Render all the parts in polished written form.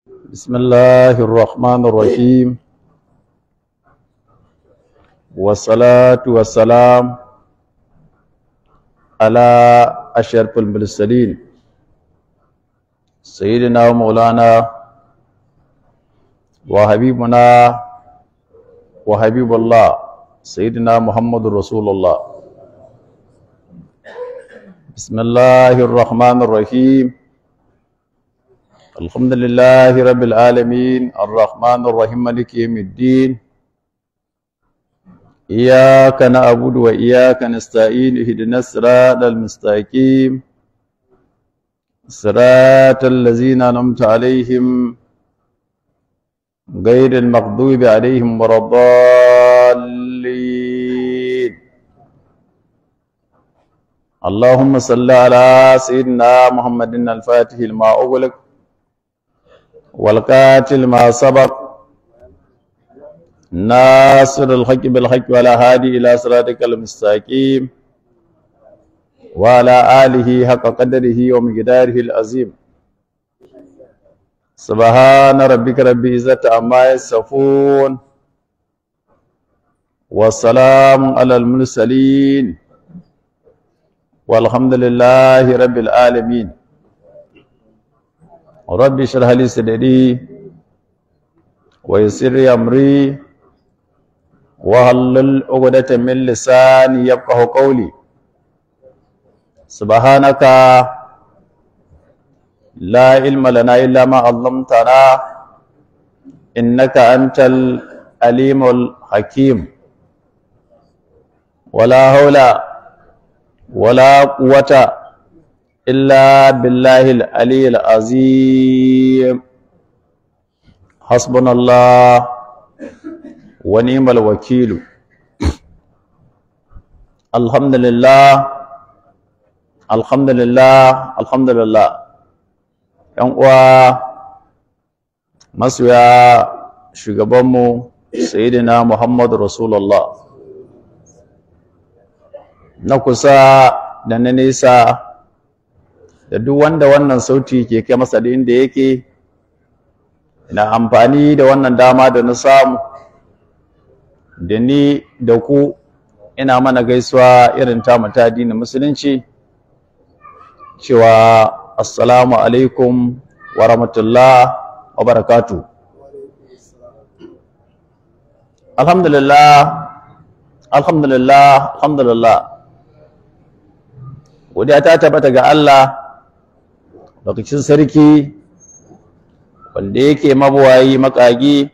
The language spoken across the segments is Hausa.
بسم الله الرحمن الرحيم، والصلاة والسلام على أشرف المرسلين، سيدنا ومولانا وحبيبنا وحبيب الله سيدنا محمد رسول الله. بسم الله الرحمن الرحيم. الحمد لله رب العالمين، الرحمن الرحيم، مالك يوم الدين، إياك نعبد وإياك نستعين، اهدنا الصراط المستقيم، صراط الذين أنعمت عليهم غير المغضوب عليهم ولا الضالين. اللهم صل على سيدنا محمد الفاتح لما أغلق والقاتل ما سبق، ناصر الحق بالحق، ولا هادي إلى صراطك المستقيم، وعلى آله حق قدره ومقداره العظيم. سبحان ربك رب العزة عما يصفون، والسلام على المرسلين، والحمد لله رب العالمين. رب اشرح لي صدري ويسر لي أمري واحلل عقدة من لساني يفقه قولي. سبحانك لا علم لنا إلا ما علمتنا إنك أنت العليم الحكيم. ولا حول ولا قوة إلا بالله العلي العظيم. حسبنا الله ونعم الوكيل. الحمد لله، الحمد لله، الحمد لله. ‘Yan uwa masoya shugabanmu Sayyidina Muhammadu Rasulullah, na kusa da na nesa, da duk wanda wannan sauti ke kai masa da inda yake, ina amfani da wannan dama da na samu, da ni da ku, ina mana gaisuwa irin tamu ta addinin musulunci, cewa assalamu alaikum wa rahmatullah wa barakatuh. Alhamdulillah, alhamdulillah, alhamdulillah. Godiya ta tabbata ga Allah lokacin sarki, wanda yake mabuwayi makagi,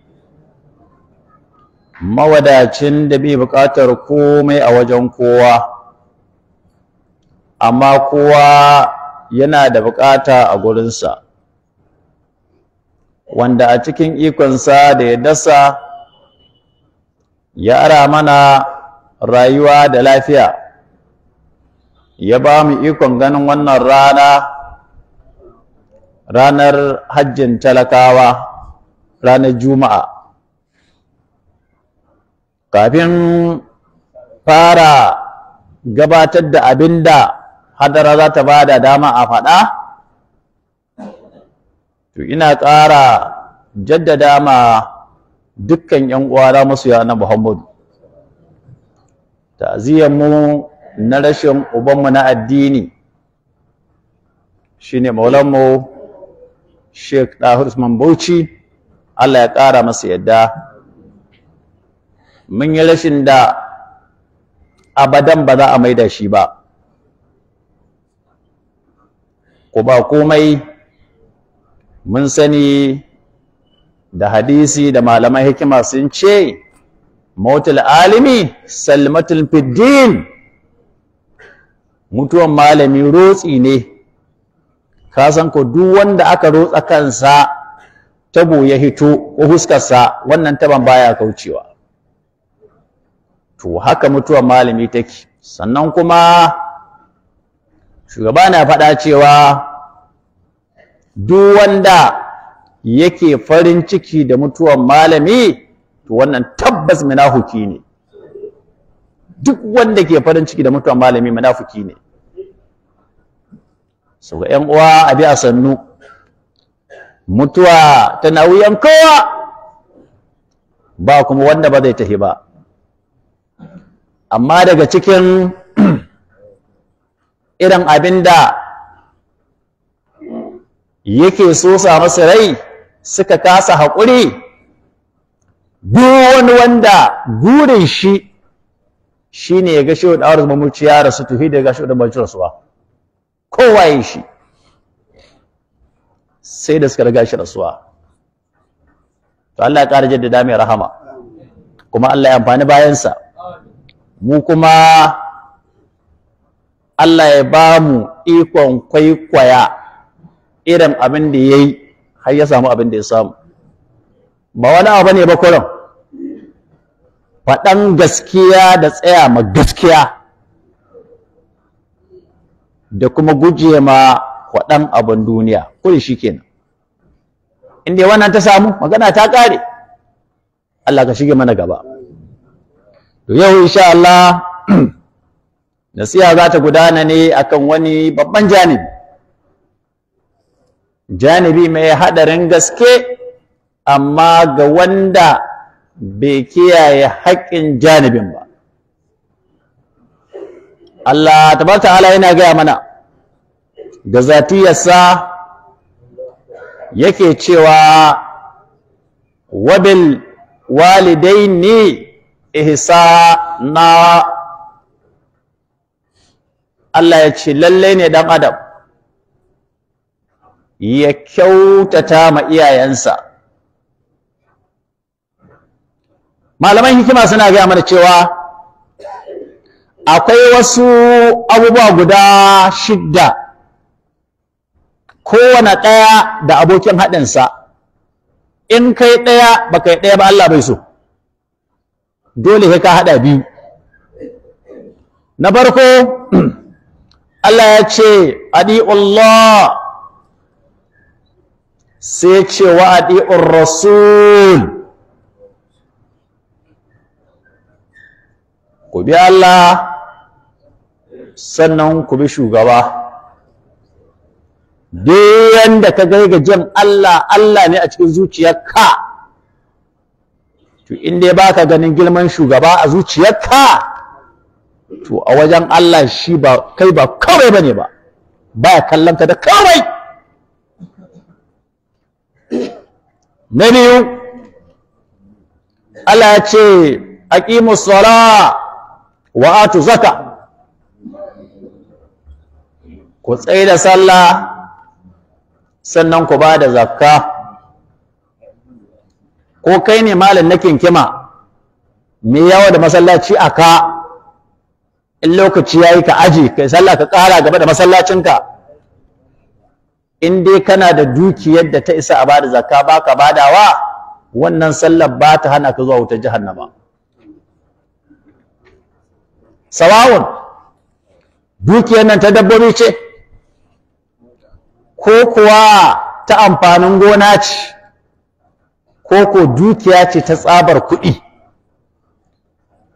mawadacin da bai buƙatar komai a wajen kowa, amma kowa yana da buƙata a gurinsa, wanda a cikin ikonsa da ya dasa ya ara mana rayuwa da lafiya, ya ba mu ikon ganin wannan rana, ranar hajjin talakawa, ranar Juma'a. Kafin fara gabatar da abin da hadara za ta ba da dama a faɗa, to ina ƙara jaddada ma dukkan ‘yan uwana masoya na Muhammadu ta'aziyyar mu na rashin ubanmu na addini, shine maulanmu Sheikh Dahir Usman Bauchi, Allah ya ƙara masa yadda. Mun yi rashin da abadan ba za a maida shi ba, ko ba komai mun sani da hadisi da malaman hikima sun ce mautul alimi salmatul fiddin, mutuwan malami rotsi ne. Ka san ko duk wanda aka rotsa kansa tabo ya hito ko huskarsa, wannan taban baya kaucewa. To haka mutuwan malami take. Sannan kuma shugaba na faɗa cewa duk wanda yake farin ciki da mutuwan malami, to wannan tabbas munafiki ne. Duk wanda ke farin ciki da mutuwan malami munafiki ne. So ga ƴan uwa, abi a sannu. Mutuwa tana wuyan kowa, ba kuma wanda ba zai tafi ba. Amma daga cikin irin abin da yake so sa masu rai suka kasa haƙuri, duk wani wanda gurin shi shine ya ga Shehu Ɗahir Usman Bauchi ya rasu, to da ya ga Shehu Ɗahir Bauchi rasuwa, kowa ya shi sai da suka riga shi rasuwa. To Allah ya ƙara jaddada mai rahama, kuma Allah ya amfani bayansa, mu kuma Allah ya ba mu ikon kwaikwaya irin abin da ya yi har ya samu abin da ya samu. Ba wani abu ne ba kurin faɗan gaskiya da tsaya ma gaskiya da kuma guje ma kwaɗan abin duniya, kuri shi kenan. In dai wannan ta samu, magana ta ƙare. Allah ka shige mana gaba. To yau insha Allah nasiha za ta gudana ne akan wani babban janibi, janibi mai haɗarin gaske, amma ga wanda bai kiyaye haƙƙin janibin ba. Allah tabaraka ta'ala yana gaya mana ga zatiyarsa, yake cewa wabil walidaini ihsana. Allah ya ce lallai ne dan adam ya kyautata ma iyayensa. Malaman hikima suna gaya mana cewa akwai wasu abubuwa guda 6, kowane ɗaya da abokin haɗinsa. In kai ɗaya ba kai ɗaya ba, Allah bai so, dole sai ka haɗa biyu. Na farko Allah ya ce adi'ullah, sai ce wa adi'ur rasul. Ku bi Allah sannan ku bi shugaba. Duk yanda ka ga jin Allah Allah ne a cikin zuciyarka, to in dai baka ganin girman shugaba a zuciyarka, to a wajen Allah shi ba kai ba kawai bane ba, baya kallon ka da kawai. Na biyu, Allah ya ce aqimus sala wa atu zaka, ku tsaye da sallah sannan ku ba da zakka. Ko kai ne malam na kinkima me yawa da masallaci a ka, in lokaci yayi ka aje kai sallah ka ƙara gaba da masallacinka. In dai kana da dukiyar da ta isa a bada zakka baka badawa, wannan sallar ba ta hana ka zuwa wutar jahannama. Sawa'un dukiyar nan ta dabbobi ce, ko kuwa ta amfanin gona ce, ko ko dukiya ce ta tsabar kuɗi,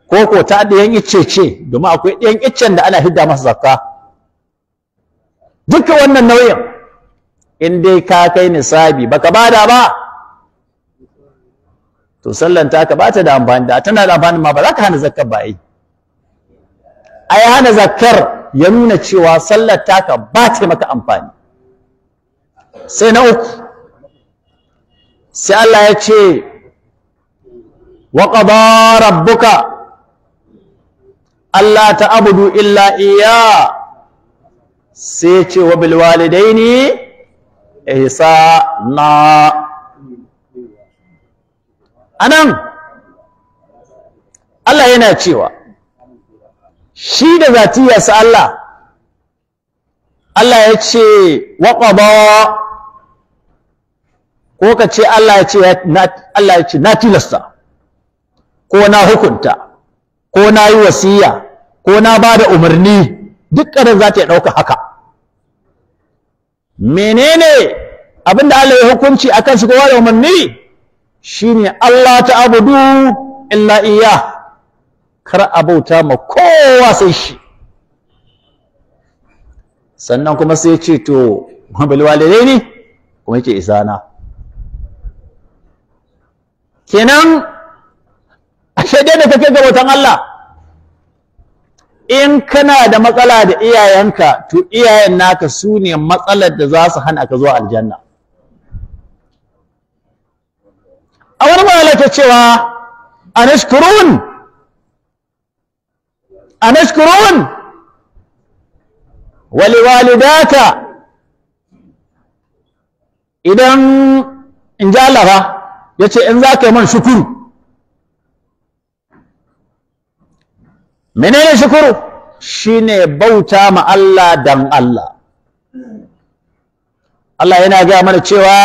ko ko ta ɗayan icce ce, domin akwai ɗayan iccen da ana hidda masa zakka. Duka wannan nau'in in dai ka kai nisabi baka bada ba, to sallan taka ba ta da amfani. Da tana da amfani ma ba za ka hana zakkar ba. Ai hana zakkar ya nuna cewa sallar taka ba ta maka amfani. Sai na uku, sai Allah ya ce wa qada rabbuka alla ta'budu illa iya, sai ce wa bil walidaini ihsana. Anan Allah yana cewa shi da zatiyarsa Allah, Allah ya ce wa qada, ko ka ce Allah ya ce Allah ya ce na tilasta, ko na hukunta, ko na yi wasiya, ko na ba da umarni, duk ƙarar za ta ɗauka haka. Menene abinda Allah ya hukunci akan su kowa da umarni? Shine Allah ta'budu illa iya, kar a bauta ma kowa sai shi. Sannan kuma sai ce to bil walidaini, kuma yake isana. Kenan ashe dai da kake ga bautan Allah, in kana da matsala da iyayenka, to iyayen naka su ne matsalar da za su hana ka zuwa aljanna. A wani malaka cewa anashkurun anashkurun waliwalidaka, idan in ji Allah ba ya ce in za ka yi man shukuru. Menene shukuru? Shine bauta ma Allah dan Allah. Allah yana gaya mana cewa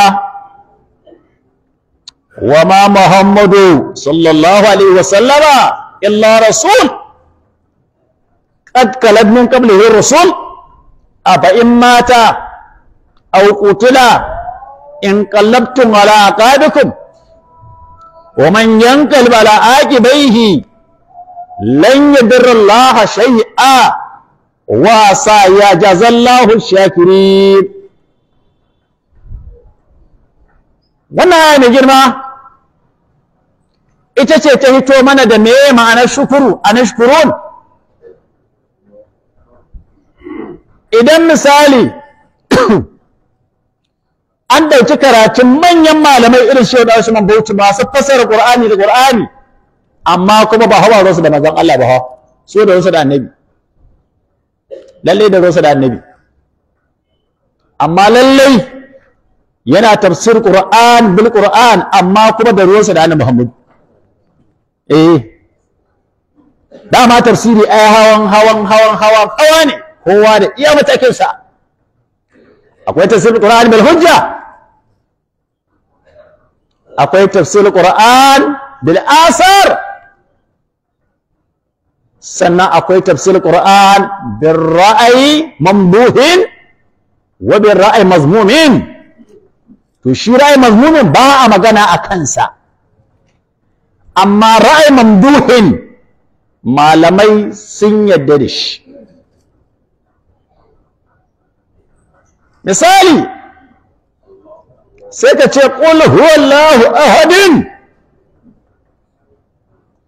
wa ma Muhammadu sallallahu alaihi wasallama illa rasul qad khalat min qablihi rusul afa in mata aw qutila in qallabtum ala aqabikum wa man yanqalib ala aqibaihi lan yadurra Allah shay'a wa sayajazallahu shakirin. Wannan aya mai girma ita ce ta hito mana da meye ma'anar shukuru, anashkurun. Idan misali an ɗauki karatun manyan malamai irin Shehu Usman Bauchi masu fasara Qur'ani da Qur'ani, amma kuma ba hawa ruwansu da manzon Allah ba, su da ruwansu da annabi, lallai da ruwansu da annabi, amma lallai yana tafsir Qur'an bil Qur'an, amma kuma da ruwansa da annabi Muhammad. Eh, dama tafsiri ai hawan hawan hawan hawan hawa ne, kowa da iya matakin sa. Akwai tafsir Qur'an bil hujja, akwai tafsir Qur'an bil asar, sannan akwai tafsir Qur'an bil ra'ayi mamduhin wa bil ra'ayi mazmumin. To shi ra'ayi mazmumin ba a magana a kansa, amma ra'ayi mamduhin malamai sun yadda da shi. Misali sai ka ce qul huwallahu ahadin,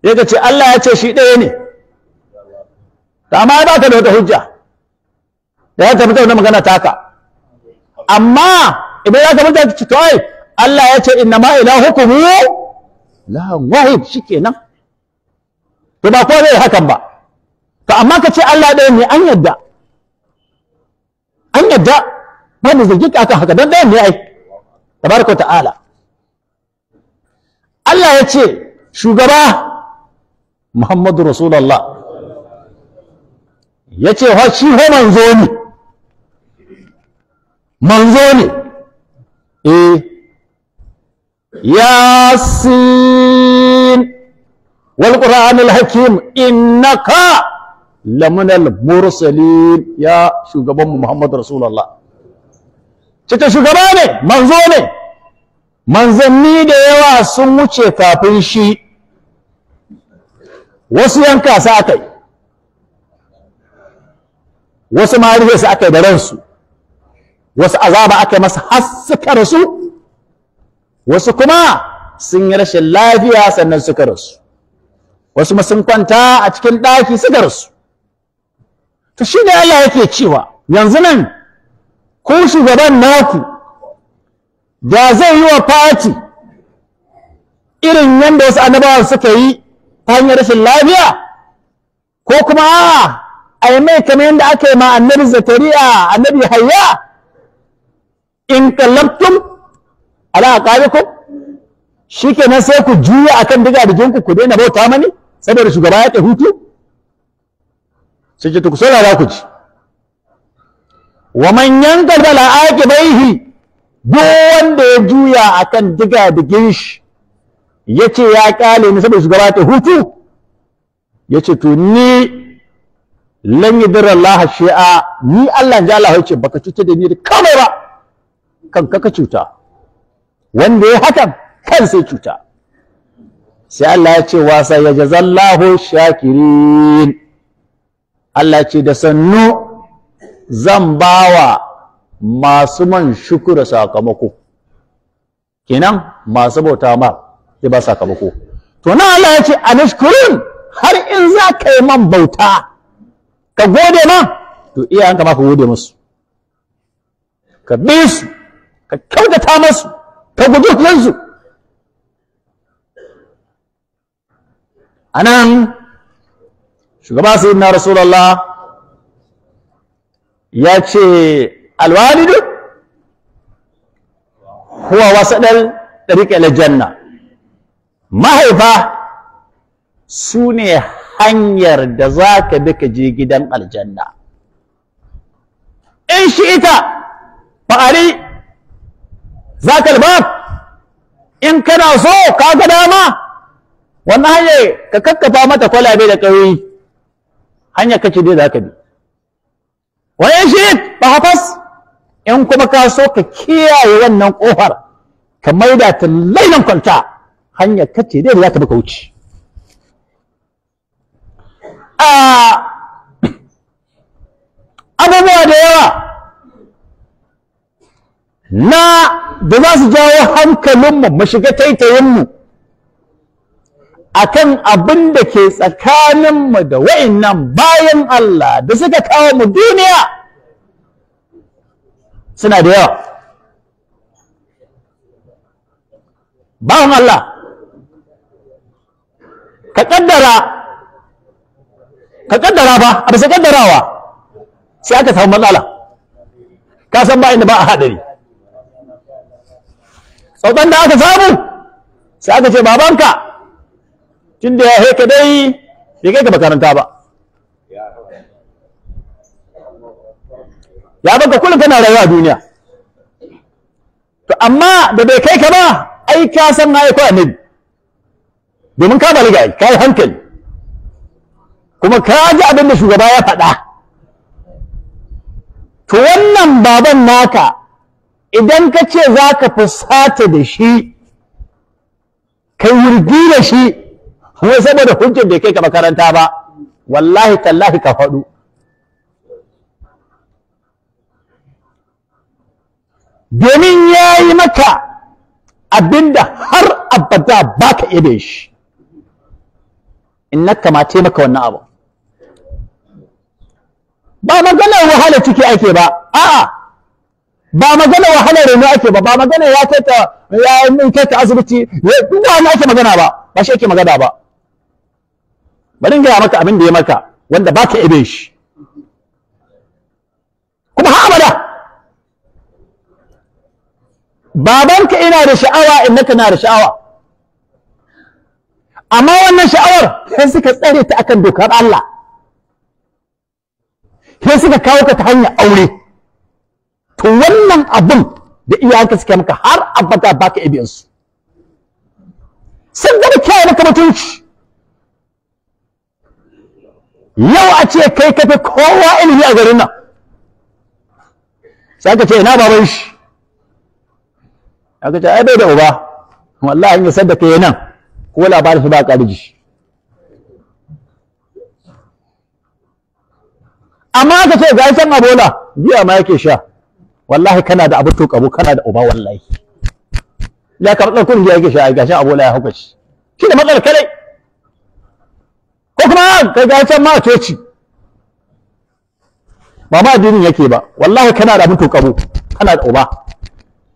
ya ka ce Allah ya ce shi ɗaya ne, amma ba ka da wata hujja da ya tafi da magana taka. Amma idan ya kamata ka ce to ai Allah ya ce inna ma ilahukum la wahid, shikenan. To ba kowa zai hakan ba. To amma ka ce Allah ɗaya ne, an yadda, an yadda, ba da zargi ka akan haka, don ɗayan ne ai tabaraka ta'ala. Allah ya ce shugaba Muhammadu Rasulullah ya ce shi ho manzo ne, manzo ne. Eh, Yasin wal Qur'anil Hakim innaka laminal mursalin. Ya shugabanmu Muhammadu Rasulullah, cita shugaba ne, manzo ne. Manzanni da yawa sun wuce kafin shi, wasu yanka su aka yi, wasu ma rufe su aka yi da ransu, wasu azaba aka yi masa har suka rasu, wasu kuma sun yi rashin lafiya sannan suka rasu, wasu ma sun kwanta a cikin ɗaki suka rasu. To shi ne Allah yake cewa yanzu nan ko shugaban naku da zai yi wa fati irin yadda wasu annabawan suka yi ta hanyar rashin lafiya, ko kuma a yi mai kamar yadda aka yi ma annabi Zakariya, annabi Hayya, in kallabtum ala aqabikum, shikenan sai ku juya akan diga diginku ku daina bauta mani saboda shugaba ya ta hutu. Sai ce to ku saurara ku ji, wa man yanqalib ala aqibaihi, duk wanda ya juya akan diga digin shi yace ya kale ni saboda shugaba ta hutu, yace to ni lan yadurra Allah shay'a, ni Allah ji Allah yace baka cuta da ni da kamar ba, kanka ka cuta, wanda ya hakan kan sai cuta. Sai Allah ya ce wa sayajazallahu shakirin, Allah ce da sannu zan bawa masu man shukura sakamako. Kenan masu bauta ma. Zai ba sakamako. To nan Allah ya ce anashkurun, har in za ka yi man bauta ka gode man, to iyayenka ma ka gode musu, ka bi su, ka kyautata musu, ka guji su. Anan shugaba sayyidina Rasulullah ya ce alwalidu huwa wasadal tariq ila janna, mahaifa su ne hanyar da za ka bi ka je gidan aljanna. In shi ita fa'ari za ka albab, in kana so ka ga dama wannan hanyar ka kakkafa mata kwalabe da ƙauyi, hanyar kace dai za ka bi. Wayan shi ba hafas, in kuma ka so ka kiyaye wannan ƙofar ka maida ta lailan kwalta, hanyar kace dai za ka bi ka wuce. Abubuwa da yawa na da za su jawo hankalinmu mu shiga taitayinmu akan abin da ke tsakaninmu da wa'innan bayan Allah da suka kawo mu duniya suna da yawa. Bawan Allah, ka kaddara ba a bisa kaddarawa sai aka samu matsala. Ka san ba inda ba a haɗari. Sautan da aka samu sai aka ce babanka tun da ya heka dai bai kai ka makaranta ba, ya baka kullum kana rayuwa a duniya. To amma da bai kai ka ba, ai ka san na aiko annabi, domin ka baliga ai ka yi hankali kuma ka ji abin da shugaba ya faɗa. To wannan baban naka idan ka ce za ka fusata da shi, kai wurgi da shi wai saboda hujjar bai kai ka makaranta ba, wallahi tallahi ka faɗu. Domin ya yi maka abinda har abada ba ka iya shi, in na kamace maka wannan abu. Ba maganar wahala ciki ake ba, a'a, ba maganar wahalar reno ake ba, ba maganar ya kai ta ya kai ta asibiti, ba wani ake magana ba, ba shi ake magana ba. Bari in gaya maka abin da ya maka wanda ba ka ibe shi kuma har abada. Babanka ina da sha'awa, innaka na da sha'awa, amma wannan sha'awar sai suka tsare ta akan dokar Allah, sai suka kawo ka ta hanyar aure. To wannan abin da iyayenka suka maka har abada baka ibiyan su, sun gama kiyaye maka mutunci. Yau a ce kai kafi kowa ilimi a garin nan, sai aka ce ina baban shi, aka ce ai bai da uba, wallahi in ya sadda kai nan ko labarin shi ba ƙarji. Amma aka ce ga can abola giya ma yake sha, wallahi kana da abu to kabo, kana da uba wallahi. Ya karɓar kun giya yake sha, ga shan abola ya hauka shi, shi da matsalar kadai. Ko kuma kai ga can ma a coci ba ma addinin yake ba, wallahi kana da abu to kabo, kana da uba,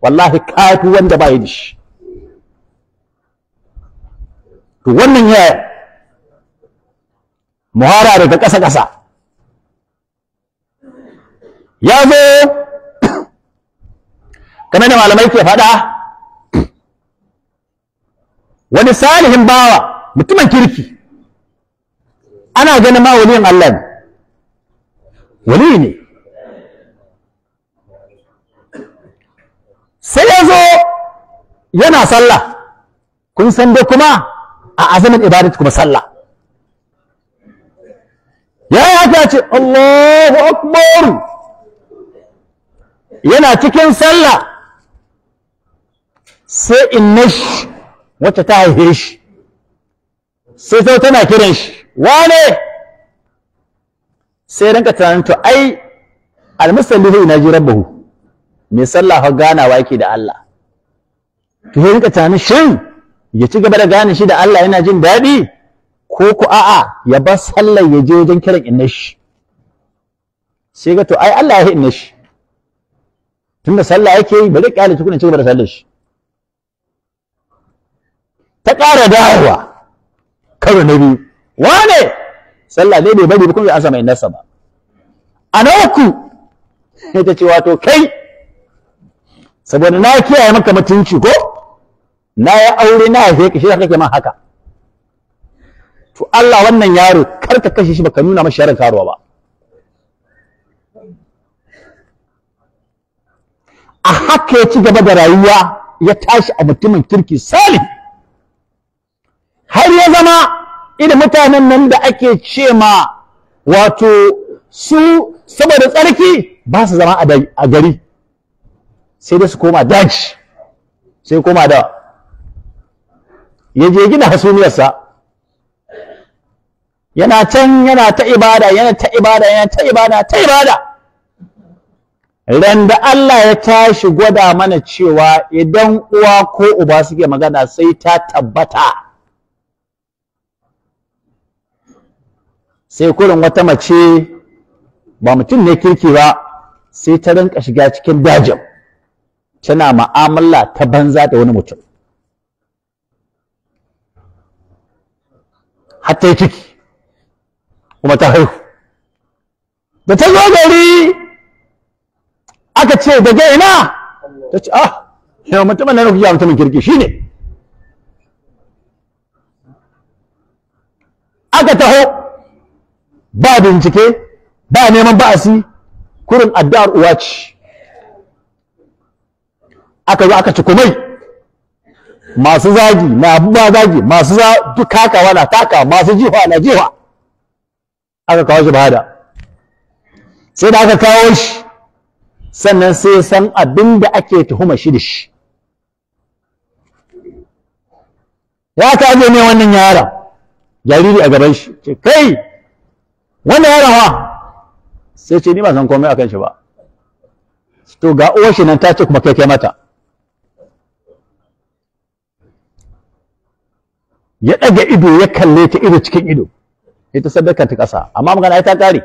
wallahi kafi wanda ba yi da shi. To wannan ya muhara daga ƙasa-ƙasa ya zo kamar da malamai ke faɗa, wani salihin bawa mutumin kirki, ana ganin ma waliyin Allah ne, wali ne. Sai ya zo yana sallah, kun san dai kuma a azamin ibadatu kuma sallah. Ya yi haka ce Allahu Akbar, yana cikin sallah sai inna shi wacce ta haife shi sai ta tana kiran shi wane, sai ranka tunanin to ai almusallihu ina ji rabbahu, mai sallah fa ganawa yake da Allah. To sai ranka tunanin shin Ya ci gaba da gane shi da Allah yana jin daɗi, ko ku a'a ya bar sallar ya je wajen kiran inna shi. Sai ga to ai Allah ya inna shi, tunda sallah yake yi bari kyale tukuna ci gaba da sallar shi. Ta ƙara dawowa karo na biyu, wane sallah ne bai bari ba kuma bai ansa mai innarsa ba. A na uku sai ta ce wato kai saboda na kiyaye maka mutunci ko na yi aure na haife ka shi kake man haka, to Allah wannan yaro kar ka kashe shi baka nuna masa sharrin karuwa ba. A haka ya ci gaba da rayuwa, ya tashi a mutumin kirki salih, har ya zama irin mutanen nan da ake ce ma wato su saboda tsarki ba su zama a gari, sai dai su koma daji. Sai koma da ya je gina hasumiyarsa, yana can yana ta ibada, yana ta ibada, yana ta ibada, ta ibada. Ran da Allah ya tashi gwada mana cewa idan uwa ko uba suke magana sai ta tabbata, sai kurin wata mace ba mutum ne kirki ba sai ta rinka shiga cikin dajin tana ma'amala ta banza da wani mutum, har ta yi ciki kuma ta haihu. Da ta zo gari aka ce daga ina, ta ce ah yau mutumin nan kuke mutumin kirki shine. Aka taho ba bincike ba neman ba'asi, kurin addu'ar uwa ce. Aka zo aka ci kumai, masu zagi na ba zagi, masu duk takawa na taka, masu jifa na jifa. Aka kawo shi bada, sai da aka kawo shi sannan sai san abin da ake tuhuma shi da shi. Ya kaje ne wannan yaron jariri a gaban shi, ce kai wannan yaron wa? Sai ce ni ba san komai akan shi ba. To ga uwar shi nan ta ce kuma kai kai mata. Ya ɗaga ido ya kalle ta ido cikin ido, ita sadaka ta ƙasa, amma magana ai ta ƙare.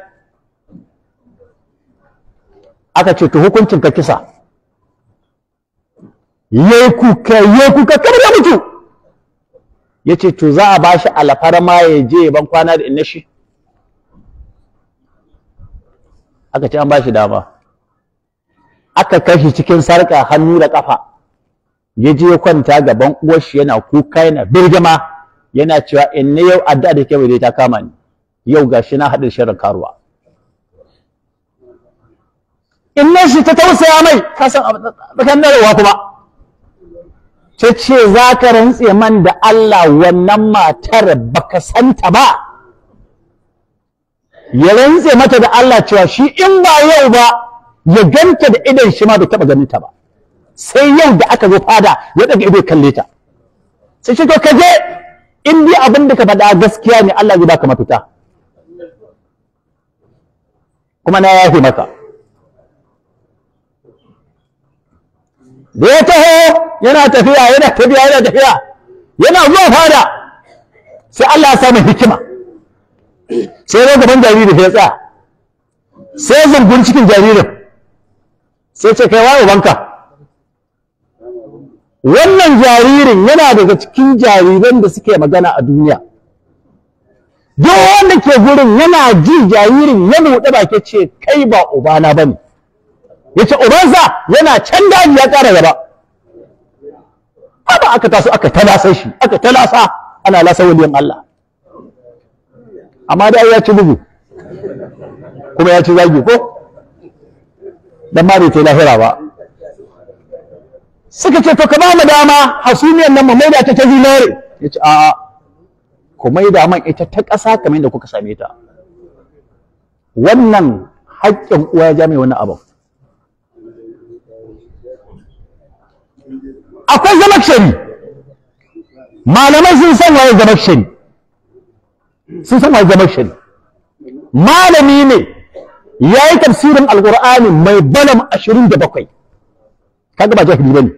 Aka ce to hukuncin ka kisa. Yayi kuka yayi kuka kamar ya mutu. Yace to za a bashi alfarma ya je ban kwana da inna shi. Aka ce an bashi dama. Aka kai shi cikin sarka hannu da kafa. Ya je ya kwanta gaban uwar shi yana kuka yana birgima yana cewa inna yau addu'a da ke bai ta kama ni, yau gashi na haɗin shirin karuwa. Inna shi ta tausaya mai, ka san bakan narewa kuma ta ce za ka rantse man da Allah wannan matar baka santa ba. Ya rantse mata da Allah cewa shi in ba yau ba ya ganta da idon shi ma bai taɓa ganin ta ba, sai yau da aka zo fada ya daga ido kalle ta. Sai shi to ka je in dai abin da ka faɗa gaskiya ne Allah zai baka mafita, kuma na yafe maka. Da ya taho yana tafiya yana tafiya yana tafiya yana zuwa fada, sai Allah ya samu hikima, sai zo gaban jariri ya tsaya, sai zungun cikin jaririn, sai ce kai waye ubanka? Wannan jaririn yana daga cikin jariran da suke magana a duniya. Duk wanda ke gurin yana ji jaririn ya buɗe baki ce kai ba ubana bane. Yace ubansa yana can daji ya ƙara gaba. Haka aka taso aka talasa shi, aka talasa, ana lasa waliyan Allah. Amma dai ya ci bugu kuma ya ci zagi ko? Dan ma bai kai lahira ba. Suka ce to ka ba mu dama hasumiyar nan mu maida ta ta zinare. Yace a'a, ku maida man ita ta ƙasa kamar yadda kuka same ta. Wannan haƙƙin uwa ya ja mai wannan abu. Akwai zamakshari, malamai sun san waye zamakshari, sun san waye zamakshari. Malami ne ya yi tafsirin alƙur'ani mai balam 27, kaga ba jahili bane,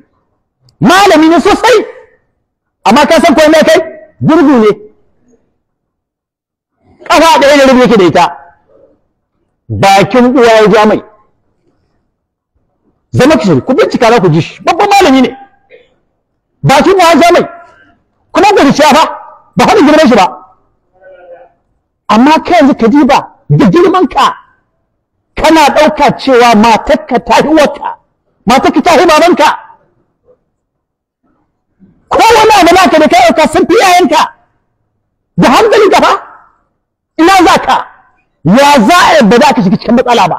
malami ne sosai. Amma ka san ko me kai gurgu ne, kafa ɗaya da rabi yake da ita, bakin uwa ya ja mai. Zama kishiri, ku bincika za ku ji shi, babban malami ne, bakin uwa ya ja mai, kuma gurciya fa ba faɗin girman shi ba. Amma kai yanzu ka diba da girman ka, kana ɗauka cewa matarka ta hi uwarka, matarka ta hi babanka, ko wani abu naka da kai ɗauka sun fi yayanka da hankali ka fa. Ina za ka? Ya za a ba za ka shiga cikin matsala ba?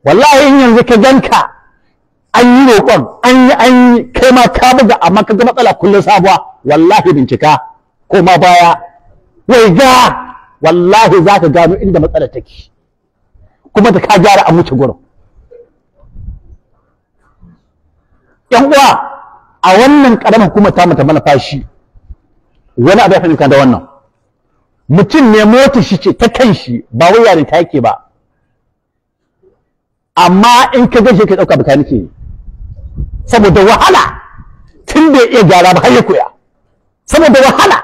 Wallahi in yanzu ka ganka an yi roƙon, an yi kai ma ka buga, amma ka ga matsala kullum sabuwa, wallahi bincika ko ma baya wai ga, wallahi za ka gano inda matsala take, kuma da ka gyara a wuce gurin. Yan uwa, a wannan ƙaramar hukumar ta mata malafashi, wani abu ya fahimta da wannan mutum ne, motar shi ce ta kan shi, ba wai yarin ta yake ba, amma in ka gaishe ka ɗauka bakanike ne, saboda wahala tun bai iya gyara ba har ya koya, saboda wahala.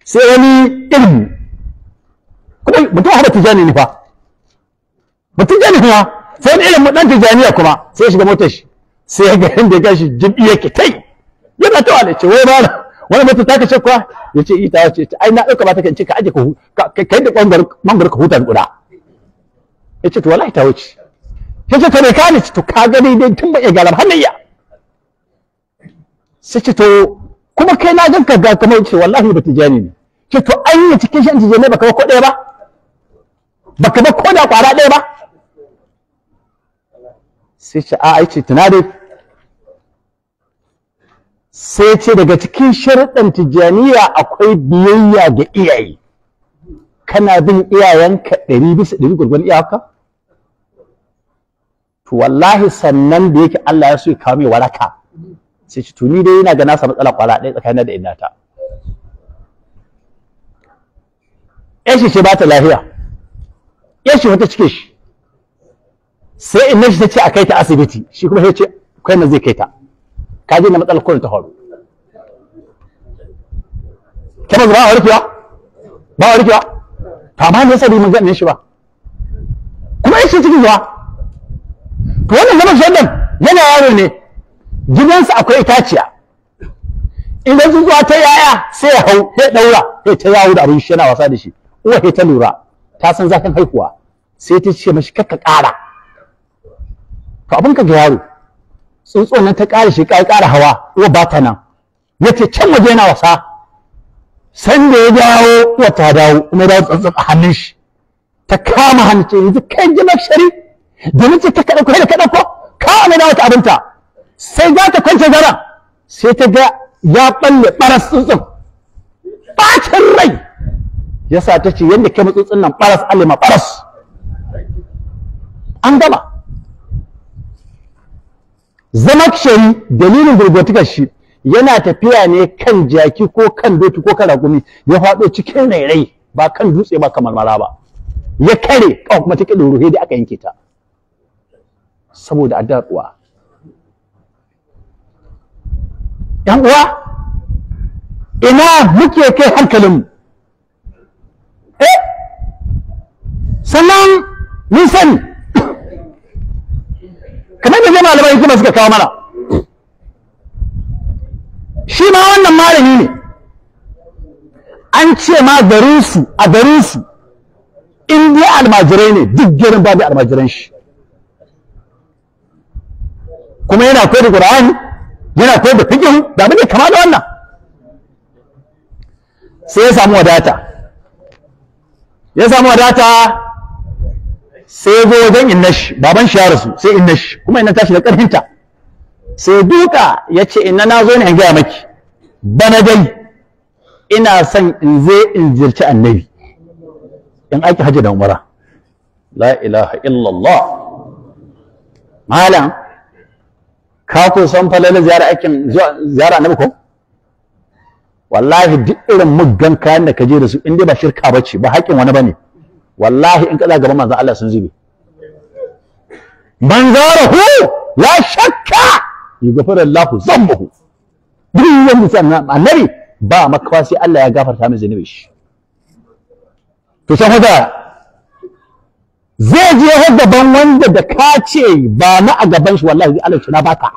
Sai wani ilmi kuma mutum haɗa tijani ne fa, mutum tijani ne fa, sai wani ilimin ɗan tijaniya kuma sai ya shiga motar shi, sai ya ga inda ya gashi jibi yake tai yana ta wale ce wai ba wani mutum ta kace kuwa, ya ce ita wace, ai na ɗauka ba ta kan ce ka aje ka kai da ɓangaren ka huta da ƙuda. Ya ce to wallahi ta wuce. Ya ce to me ka ne? To ka gani dai tun ba iya gyara ba har na iya. Sai ce to kuma kai na ganka ga kamar, ce wallahi ba tijani ne. Ce to an yi cikin shan tijani baka ba ko ɗaya ba, baka ba ko da ƙwara ɗaya ba. Sai ce a ai ce tuna dai. Sai ce daga cikin sharuɗan tijaniya akwai biyayya ga iyaye. Kana bin iyayenka 100% gwargwadon iyaka? To wallahi sannan da yake Allah ya so ya kawo mai waraka, sai ce to ni dai ina ga na samu matsala kwara ɗaya tsakanin da innata. Ƴar shi ce ba ta lafiya, ƴar shi wata cike shi, sai inna shi ta ce a kai ta asibiti, shi kuma sai ce kai na zai kai ta. Ka je na matsalar kurin ta faru. Kana ba warkewa? Ba warkewa? To amma me yasa bai magana shi ba? Kuma yace cikin zuwa. To wannan zaman shaidan yana yaro ne, gidansa akwai itaciya. Idan tsuntsuwa ta yaya sai ya hau, sai daura, sai ta yawo da abin shi yana wasa da shi. Uwa sai ta lura, ta san zafin haihuwa, sai ta ce mashi kakka ƙara. To abin ka ga yaro, tsuntsuwan nan ta ƙara shi ƙara hawa, uwa ba ta nan. Yace can waje yana wasa. San da ya dawo, uwa ta dawo, kuma ya dawo tsuntsun a hannun shi. Ta kama hannu ce yanzu kai ji shari, domin ce ta kaɗa ko da kaɗa ko, kawo mai dawo ta abinta. Sai za ta kwance zaren, sai ta ga ya ɓalle ɓaras tsuntsun. Ɓacin rai! Yasa ta ce yadda kai tsuntsun nan ɓaras alima ɓaras. An gama. Zamakshari dalilin gurgurtukar shi yana tafiya ne kan jaki ko kan doki ko kan raƙumi, ya faɗo cikin rairai ba kan dutse ba kamar mara ba, ya kare kawai kuma take ɗoro da aka yanke ta saboda addu'ar uwa. ‘Yan uwa, ina muke kai hankalinmu? Sannan mun sani kamar da zai malamai kuma suka kawo mana, shi ma wannan malami ne, an ce ma garinsu a garinsu in dai almajirai ne duk garin babu almajiran shi, kuma yana koyar da Qur'ani, yana koyar da fiqh, da abin da kama da wannan. Sai ya samu wadata, sai ya zo wajen innashi, baban shi ya rasu, sai innashi kuma inna tashi da ƙarfinta, sai duka ya ce inna na zo ne in gaya maki, bana dai ina son in zai in ziyarci annabi in aiki hajji da umara. La ilaha illallah. Malam, ka ko san falala ziyara aikin ziyara annabi ko? Wallahi duk irin muggan kayan da ka je da su in dai ba shirka bace, ba haƙin wani bane, wallahi in kaza gaban manzon Allah sun zube. Man zarahu la shakka Yughfirullahu zambahu. Duk wanda ya so annabi ba makawa sai Allah ya gafarta mai zunubi shi. To sai haka zai je har gaban wanda da ka ce ba na a gaban shi, wallahi Allah ya na baka.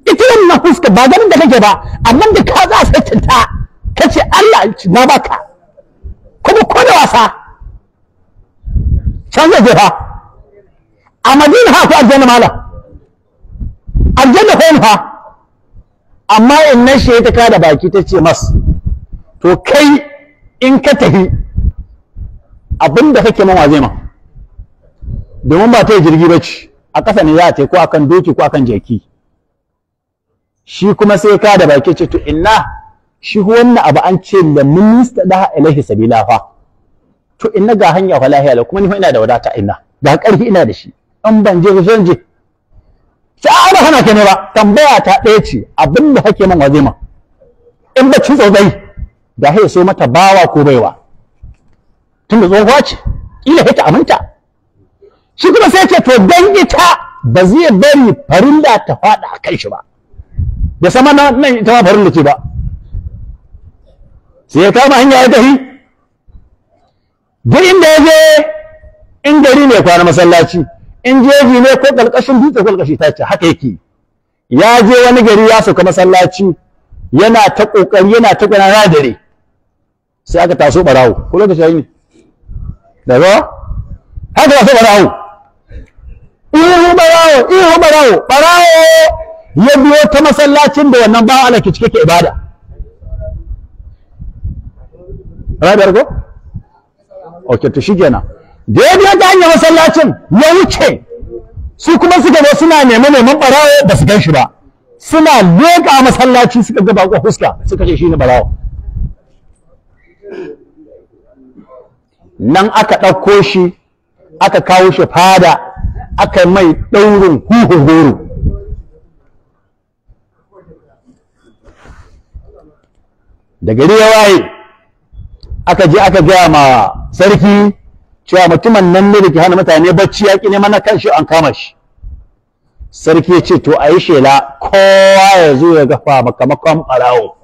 Ita wannan fuska ba ganin da kake ba, amma da ka za a ta kace Allah na baka. Kuma ko da wasa can zai je fa. A Madina ha ko aljanna mala. Aljanna ko fa. Amma in nan shi ta kada baki ta ce mas to kai in ka tafi abinda kake man wa zai ma, domin ba ta yi jirgi bace, a ƙasa ne za ta yi ko akan doki ko akan jaki. Shi kuma sai ka da baki ce to inna shi wannan abu an ce la minista da ilaihi sabila fa, to inna ga hanya fa lahiya la, kuma ni fa ina da wadata, inna ga ƙarfi ina da shi, in ban je ba je sai a ba hana ka ne ba. Tambaya ta ɗaya ce, abinda kake man wa zai ma in ba ci tsotsai da hai so mata bawa ko baiwa, tunda tsohuwa ce kila ta aminta. Shi kuma sai ce to dan ita ba zai bari farilla ta faɗa a kan shi ba, da sama nan ita ma farilla ce ba. Sai ya kama hanya ya tafi, duk inda ya je in gari ne kwana masallaci, in jeji ne ko ƙarƙashin dutse ko ƙarƙashi ta ce haka yake. Ya je wani gari ya sauka masallaci, yana ta ƙoƙari yana ta ƙoƙari dare, sai aka taso ɓarawo. Ko lokaci ne da zo haka taso ɓarawo, ihu ɓarawo, ihu ɓarawo, ɓarawo ya biyo ta masallacin da wannan bawa Allah ke cike ke ibada. Rabiyar ko? Ok, to shikenan. Da ya biyo ta hanyar masallacin ya wuce, su kuma suka zo suna neman ɓarawo ba su gan shi ba, suna leƙa masallaci suka ga baƙo fuska suka ce shi ne ɓarawo. Nan aka ɗauko shi aka kawo shi fada, aka mai ɗaurin huhu goro. Da gari ya waye aka je aka gaya ma sarki cewa mutumin nan ne da ke hana mutane bacci ya ƙi neman na kanshi, an kama shi. Sarki ya ce to a yi shela kowa ya zo ya gafa makamakon ɓarawo.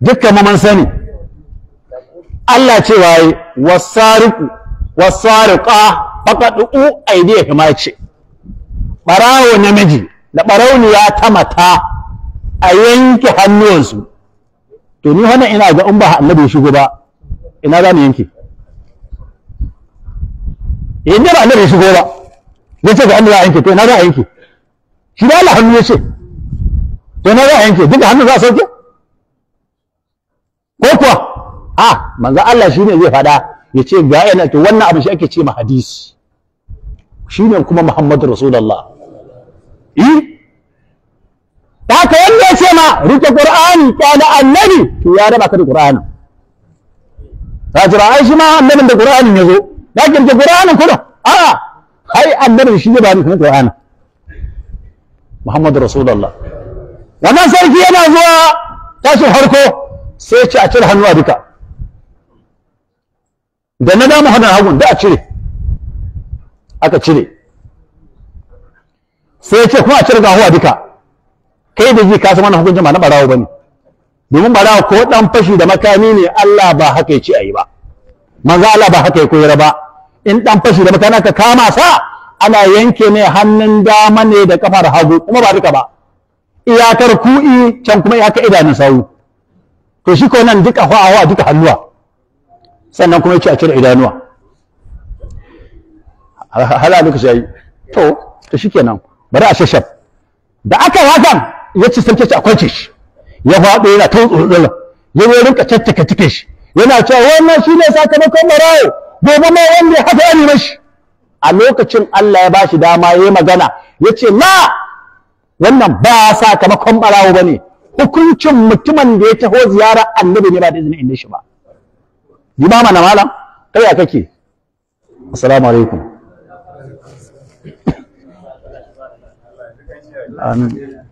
Dukkan mu mun sani Allah cewa yi wasariqu wasariqa faqadu aydihima, ce ɓarawo namiji da ɓarauniya ta mata a yanke hannuwansu. To ni wannan ina ga in ba annabi ya shigo ba ina za mu yanke? In ba annabi ya shigo ba ya ce ga hannu za a yanke, to ina za a yanke? Shi da Allah hannu ya ce to ina za a yanke? Duka hannu za a sauke ko kuwa? A manzo Allah shine zai faɗa ya ce ga yana, to wannan abu shi ake ce ma hadisi, shine kuma Muhammadu Rasulullah. Haka wanda ya ce ma rike Qur'ani kana annabi, to ya raba ka da Qur'ani. Rajira ai shi ma annabin da Qur'anin ya zo, ya kirke Qur'anin kuma a'a ai annabin shi ne ba ni kuma Qur'ani. Muhammadu Rasulullah. Wannan sarki yana zuwa tashin harko sai ya ce a cire hannuwa duka, da na dama hannun hagun da a cire, aka cire. Sai ya ce kuma a cire gahuwa duka. Kai da ji ka san wannan hukuncin ba na barawo bane, domin barawo ko dan fashi da makami ne Allah ba haka ya ce ayi ba, manzo Allah ba haka ya koyar ba. In dan fashi da makami aka kama sa ana yanke ne hannun dama ne da kafar hagu, kuma ba duka ba, iyakar ku'i can kuma iyakar idanun sawu. To shi ko nan duka hawa duka hannuwa, sannan kuma yace a cire idanuwa. Hala lokaci yayi to shikenan bari a shashaf. Da aka hakan ya ci sarki a kwance shi, ya faɗo yana ta tsoron ya zo rinka caccaka cikin shi, yana cewa wannan shine sakamakon barawo, gobe ma wanda ya haka ya nemi shi. A lokacin Allah ya bashi dama yayi magana, ya ce la, wannan ba sakamakon barawo bane, hukuncin mutumin da ya taho ziyara annabi ne ba da izinin inda shi ba. Limama na malam kai ya kake? Assalamu alaikum. Amin.